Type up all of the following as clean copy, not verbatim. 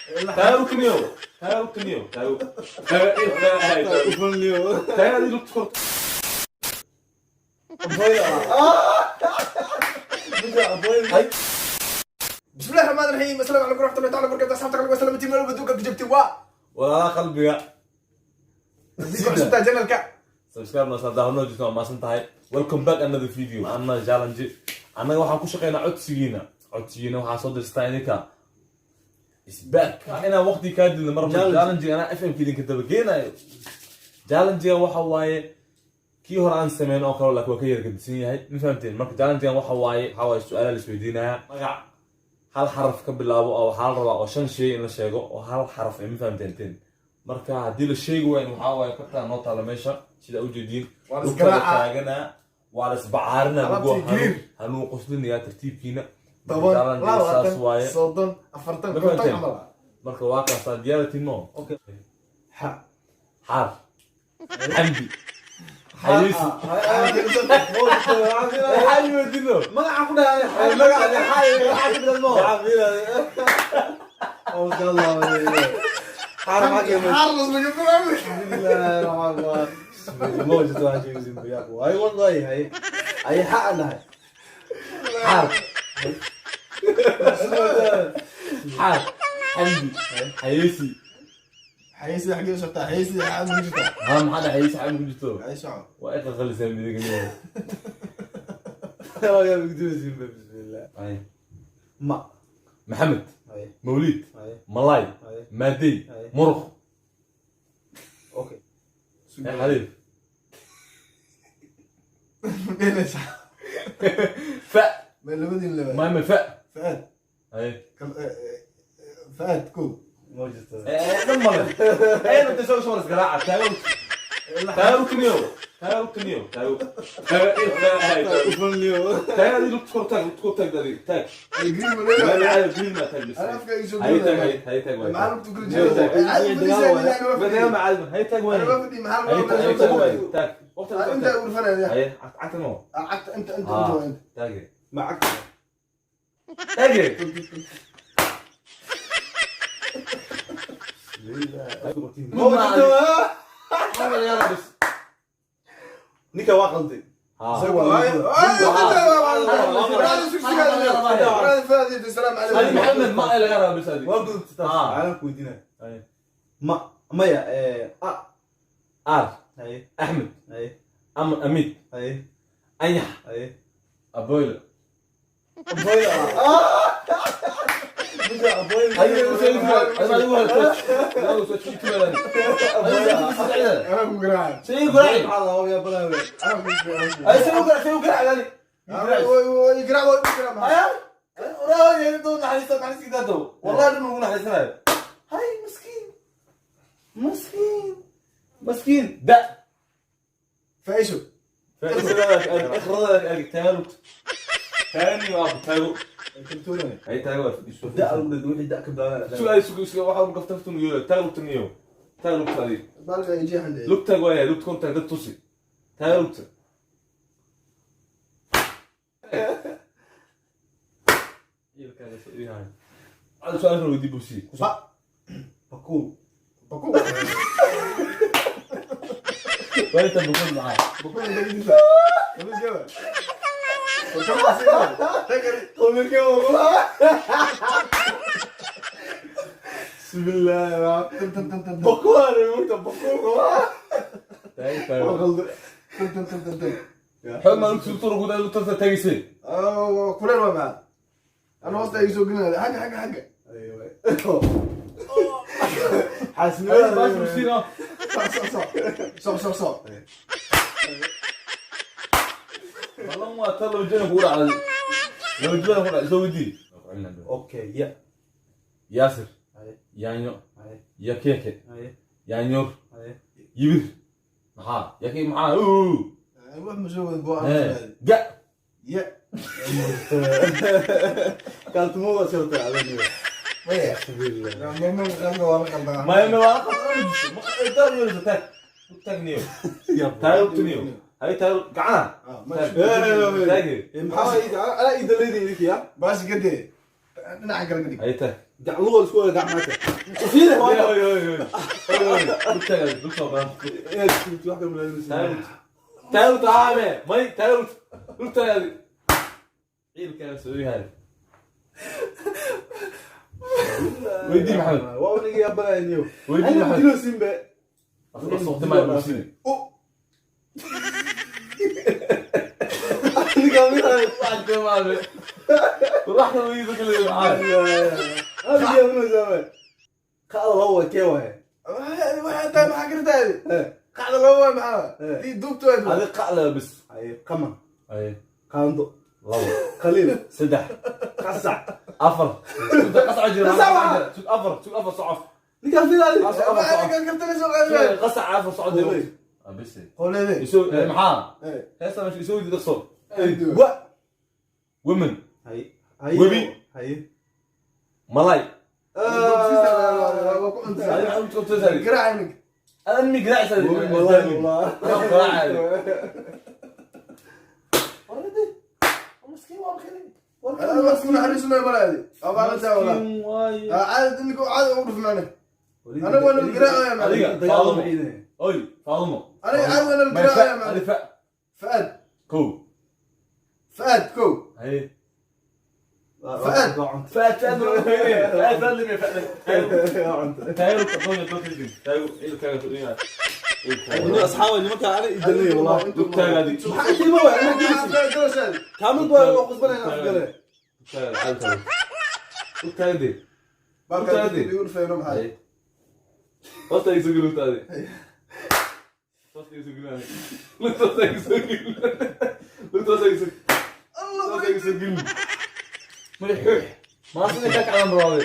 Taago lugta niyow. Taago lugta niyow. Taago. Taago, taago. Ufanliyo. Taago adii lugta kor. Ah! Aboy. بسم الله الرحمن الرحيم، السلام عليكم ورحمه الله تعالى وبركاته. اصحابتك عليكم السلام، تيم بدوك جبتي وا Walaalaha qalbiga. Hadii ku cusubtahay channelka, Subscribe na saar, noo jirto, waa mahadsan tahay. Welcome back another video. Another challenge. Annaga waxaan ku shaqeynaa codsigiina. Codsigiina waxaa soo dirstaa idinka. Is back. Inaan waqti kaa dilno mar Challenge. Challenge anaa FM idinka daba geenayo. Challenge waxa waaye kii hore aan sameyn oo kale, laakiin waa ka yara gedisan yahay. Ma fahamteen? Marka challenge waxa waaye su'aalaha la isweydiinaya. Magac hal xaraf ka bilaabo oo waxaa la rabaa oo shan shay in la sheego oo hal xaraf eh, ma fahamteen? Marka haddii la sheegi waayo, waxaa waaye kabtaa noo taala meesha sida ujeediin. Waa la Dhulka la isgaraaca. taaganaa, waa la isbacaarinaa. Alaabtii gariir. Hanuu qoslinayaa tartiibkiina. 10, Challenge saas 20, waaye. 30, 40, Ma 50 fahamteen? Camal. Marka waa kaasaa diyaaratiin mo. Okay. Ha. Xaar, xamdi, xayiisi, xayi wadino. Magaca ku dhahay. Magaca xayi waxaa ka bilan mo. Oh, Allah. Xaar maxaa keenay? Xaar laga bilaabo. Bismillaahi rahmaani rahiim. Ma jirto waxaan sheegaysin bayaaq. Ay wallahi hay. Ay xaq lahay. Xaar, xaar, xamdi, xayiisi. Xayisi xagee u socotaa? Xayisi xagee u jirtaa? Ha, maxaa dhahay? Xayiisi xamdi ku jirto. Xayisi soco. Waa iqa qaliseen midiga. Waa bigdoosin, bismillah. Ay. Ma. Maxamed. Ay. Mawlid. Ay. Malay. Ay. Maadey. Ay. Muruq. Okay. Eh, xaliif. Dheelaysa. Fa. Ma labadiin laba. Maama fa. Faad. Ay. Faad ko. Ma jirto. Eh, dhan male ee inta soo soo isgaraaca. Taago, taago kiniyo, taago kiniyo, taago, taago, taago. Ufanliyo. Taago adii lugta kor taag, lugta kor taag, dadii taag. Ay green ma Ma leeyahay. la green ma taag bis. Ana afka isu. Hay taag, hay, hay taag waay. Maxaa lugta kula Hay jeedaa? taag. Ay, Ma taag ma caadi, hay taag waay. Ana ma fadhi, maxaa Hay taag, hay taag waay, taag waqti. انت ورفنا hay cagta no. عكت انت انت Ah. انت. Taage. Ma cagta. Taage. Ma jirto. Ma yara bis. Ninka waa qalday. Ha. السلام هذه عليكم. محمد ما laga rabaa bis hadi. Waa gudubta. Ah. Caalamku weydiinaya. Ay. Ma maya ee a. Ar. Hay. Axmed. Hay. Am Amid. Hay. Anyax. Hay. Aboyla. Aboy. Ah! Ninka aboy. انا كنت انا يقرا يقرا. مسكين ده. فايشو. ثاني واحد تاغو. هاي تاغو. Da lagu wixii da ka bilaabana. سؤال سؤال سؤال واحد مقفتفتم يقول تاغو تنيو تاغو تاغو. بالك يجي عندي. lugtaag waaya, lugta kontaag dad tusi, taaga lugta. Hada su'aal kale weydii buusi. Ba. Bakuul. بكو. Waayta bukun maxaa? بكو انت جديد مش كده Qomirkii waa. Bismillaahi rahmaani. تن تن تن. Bakuul ana bakuul. Taaga Waa taaga. qalday. تن تن تن تن تن. Xoog maa lugta tuur gudaa lugta taagayse. كلنا مع انا وسط يسوق لنا حاجه حاجه حاجه. Aywa. Xaasnimada. Baas buusina. صح صح صح صح صح صح. Ballan waa tan laba jana kugu dhacday, laba jana ku dhacday, soo weydii. Okay, ya. Yaasir. Hay. Yaanyo. Hay. Yakeeke. Hay. Yaanyoor. Hay. Yibir maxaa yake maxaa? روح مزود بو. Ga. يا. Kaaltumo waa soo tacadaniyo. ويا. Bismillah. ما ما ما ولا قلبها. ما waa qaldan ma taag taag niyo taag niyo hay taag gacana. ماشي. Taagi. Maxaa ala idaleydin idinka ya? باش قد ايه. Dhinaca kale ka dhig. Ay tahay. Gacluhu isku wada gacmaata. Fiiri. Oy, oy, oy, oy. Oy, oy. Dhulkaaga, dhulka baan. Inaad isku wax ka malaynaysa. Taagut. Taagut aame. May taagut. Dhulkaaga. Ciilkaaga soo yahay. Weydii Maxamed. Waa uniga yaabanayo. Weydii Ana Maxamed. dilo simbe. Asoo timaa bulshada. Aniga mid Wax jamaale. Wax kale weydii kale maxaa. Aniga yaabanayo. Qaado loo waa kee waay. Waxay tahay maxaa kartaa? Eh. Qacda loo waay maxaa? Eh. Dii duubta waay. Adi qacla bas. Ay qama. Ay. Qaando. Labo. Qaliil. Saddex. Qasac. Afar. Saddex qasac jira. Qasac waxa. Sug afar, sug afar socof. Ninkaan fiiri. Qasac afar socof. Aniga kartana soo qaadi. Qasac afar socod. Qoley. Bas. Qoleede. Isoo maxaa? Eh. Heesta meesha isoo weydiid dhaqso. Wa. Women. Hay. Hay. Webi. Hay. Malay. Waa ku Adi cuntaa. maxaa u qabtay? Garaac iminka. Adan mi garaacsa. Webi malay wallah. Garaacay. Miskiin waa kale. Ana wax ku naxariisanayo malaadi. Abaalantaa walaa. Caadi ninka caadi ugu dhufnaane. Aniga waa nal garaacaya macallin. Adiga, Faadumo. Oy, Faadumo. Aniga caadi waa nal May garaacaya fa, macallin. adi fa. Fuad. Kow. Fuad kow. Haye. Fuad. Faad, faad, faad, faad, faad, faad. Taageero taqoon iyo dadka taageero ilkaaga soo Ini asxaab nimanka ana idalay wallah. Dhulkaaga adi. Maxaa ilmo waa ana dilisi. Kaamil waa wax qasbanayna afgale. Dhulkaaga adi. Balka igu dhufayno maxaa? Haye. Hoosta igu soo geli lugta adi. Hoosta igu soo geli adi. Lugta hoosta igu soo geli. Lugta hoosta igu soo Allah. Hoosta igu soo geli. Madax xuux. Maasina ka kacdan brother.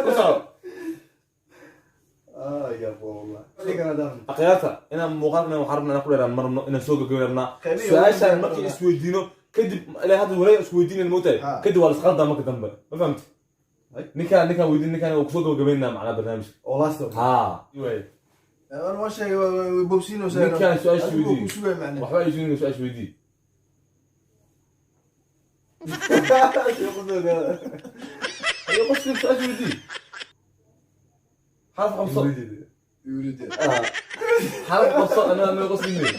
Ku soco. Ah ya wallah. Adigana daan. Akhyaarta inaan muuqaalkan waxaan rabnaa inaan ku dheeraan marno inaan soo gabagabeyn rabnaa Qiimihii su-aashaan ugu markii badan. Isweydiino kadib ilaa hadda wareeg isweydiinayn moogtahay. Ha. Kadib waa la isqaldaa marka dambe, ma fahamti? Ay. Ninkaan weydiin, ninkaan waa kusoo gabagabeynaa macnaa barnaamijka. Oo last one. Ha. Waay. Ana waa sheegay waa bobsiino. Ninkaan su-aasha Adigu weydii. ku sugay macallin. Waxba ay suugin, su-aasha weydii. Ayo qofkii su-aasha weydii. Xaraf qabso. Yuride. Xaraf qabso, anaa ma qoslinay.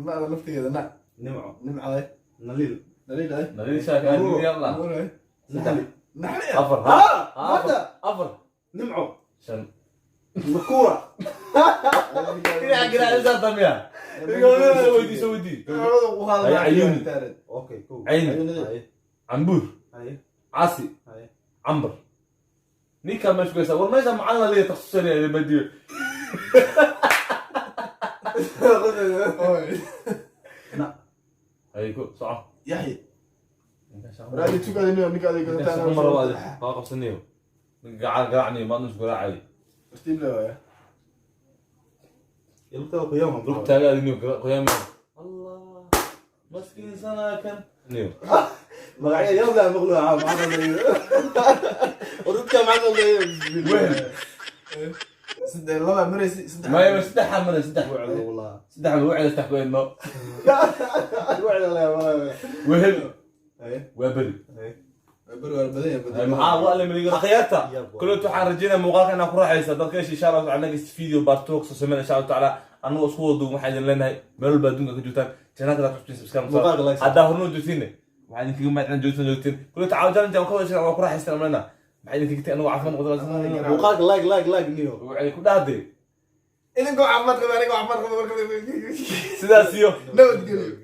Macna laftigeeda nac. Nimco. Nimcaday. Naliil. Naliil ay. Nadiif shaaka aan yalla. Nuuray. Naxli. Naxli. Afar. Ha, Ha, hadda. afar. Nimco. Shan. Makura. Dhinaca garaacisa damiya. Soo weydii, soo weydii. Ay, cayuuni. Okay, cool. Cayn. Hay. Cambuur. Hay. Casi. Hay. Cambar. Ninkaan meesha ku haysaa war meesha macalin la leeyahay takhasus leeyahay madiyo. Na. Ay ku soco. Yaxya. Raadi tukaada ninka adiga Ninkaan shaqo ma rabo adi waa qabsanayo. Ninka gacan garaacnayo maadna isku garaacay. Tartiib le waaya. Ilta qiyam. Lugtaaga adi niyo qoyaamayo. Allah maskiin sanaa kan niyo. Magacyo yabla maqlu ah macna leeyahay. Wadadka macna leeyahay. Wehel. Saddex laba maraysi saddex. Maya saddex mara saddex. Wacdo wallah. Saddex ma wacda saddex ku eedno. Wacdo la wallah. Wehel. Hay. Waa beri. Hay. Bari waa badan yahay badan. Maxaa waa la miliga akhyaarta. Yabo. Kullu waxaan rajeynaa muuqaalka inaan ku raaxaysa dadka insha Allah taala next video part 2 soo sameyn insha Allah taala. Anagoo isku wada duuban waxaan idin leenahay meel walba adduunka ka joogtaan channelka aad ku subscribe. Muuqaalka like. Haddaa hornoo joogtiin waxaan idinkaga mahadcelin joogtiin kullu tacaawun challenge aan ka wada shaqeyn waa ku raaxaysan amlena maxaa idinkaga tagay anagoo caafimaad qabo. Muuqaalka like like like niyo. Waxay ku dhahday Idinkoo caafimaad qaba, anigoo caafimaad qaba marka. Sidaas iyo Nabadgelyo.